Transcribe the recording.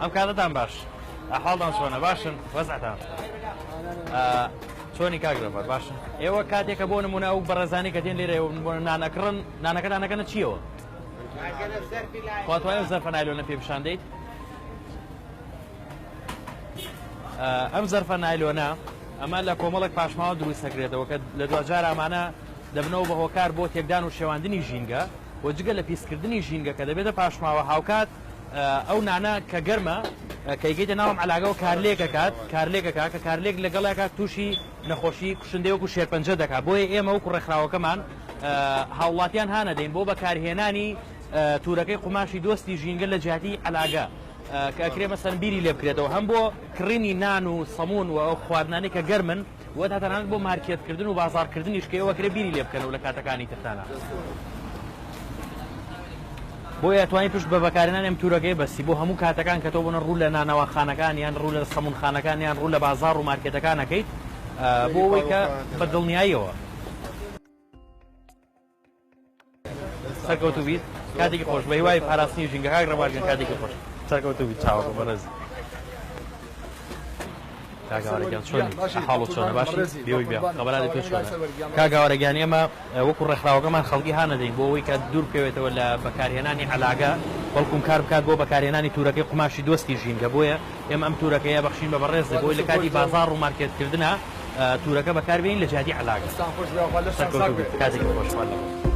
ئەم کاتەتان باش ئەحواڵتان چۆنە باشن وەزعتان چۆنی کاک ڕێبوار باشن ئێوە کاتێکە بۆ نمونە ئەو بەڕێزانی کە دێن لێرە بۆ نان ئەکڕن نانەکەتان ئەکەنە چیەوە خوا توانێت زەرفە نایلۆنە پێ پیشان دەیت ئەم زەرفە نایلۆنە ئەمە لە کۆمەڵێک پاشماوە دروست دەکرێتەوە کە لە دواجار ئەمانە دەبنەوە بە هۆکار بۆ تێکدان و شێواندنی ژینگە و جگە لە پیسکردنی ژینگە کە دەبێتە پاشماوە هاوکات ئەو نانە کە گەرمە کە ئەیگەیتە ناو ئەم عەلاگەوە کارلێک ئەکات کارلێک ئەکات کە کارلێک لەگەڵ ئەکات تووشی نەخۆشی کوشندەی وەکو شێرپەنجە دەکات بۆیە ئێمە وەکو ڕێکخراوەکەمان هاوڵاتیان هانەدەین بۆ بەکارهێنانی تورەکەی قوماشی دۆستی ژینگە لە جیاتی عەلاگە کە ئەکرێ مەسەن بیری لێ بکرێتەوە هەم بۆ کڕینی نان و سەمون و ئەو خواردنانەی کە گەرمن و تا تەنانەت بۆ مارکێتکردن و بازاڕکردنیش کە ئێوە کرێ بیری لێ بکەنەوە لە کاتەکانی ترتانا. بۆیە ئەتوانی پشت بە بەکارهێنانی ئەم تورەکەی بەستی بۆ هەموو کاتەکان کە تۆ بۆنە ڕوو لە نانەواخانەکان یان ڕوو لە سەمونخانەکان یان ڕوو لە بازاڕ و مارکێتەکان ئەکەیت بۆ ئەوەی کە بە دڵنیاییەوە سەرکەوتوو بیت کاتێکی خۆش بە هیوای پاراستنی ژینگە کاک ڕێبوار گیان کاتێکی خۆش سەرکەوتوو بیت چاوەکە بەڕێز کاک گاوەرە گیان چۆنی حاڵ و چۆنە باشی بێوی بێ خەبەرات پێ چۆنە کاک گاوەرە گیان ئێمە وەکو ڕێکخراوەکەمان خەڵکی هانەدەین بۆ ئەوەی کە دوور بکەوێتەوە لە بەکارهێنانی عەلاگە بەڵکم کار بکات بۆ بەکارهێنانی تورەکەی قوماشی دۆستی ژینگە بۆیە ئێمە ئەم تورەکەیە بەخشین بە بەڕێزت بۆی لە کاتی بازاڕ و مارکێتکردنا تورەکە بەکاربێنین لە جیاتی عەلاگە. دەستان خۆش بێ یاخوا لەشتان ساغ سەرکەوتوو بێت. بیت کاتێکی خۆش خوات لەگەڵ.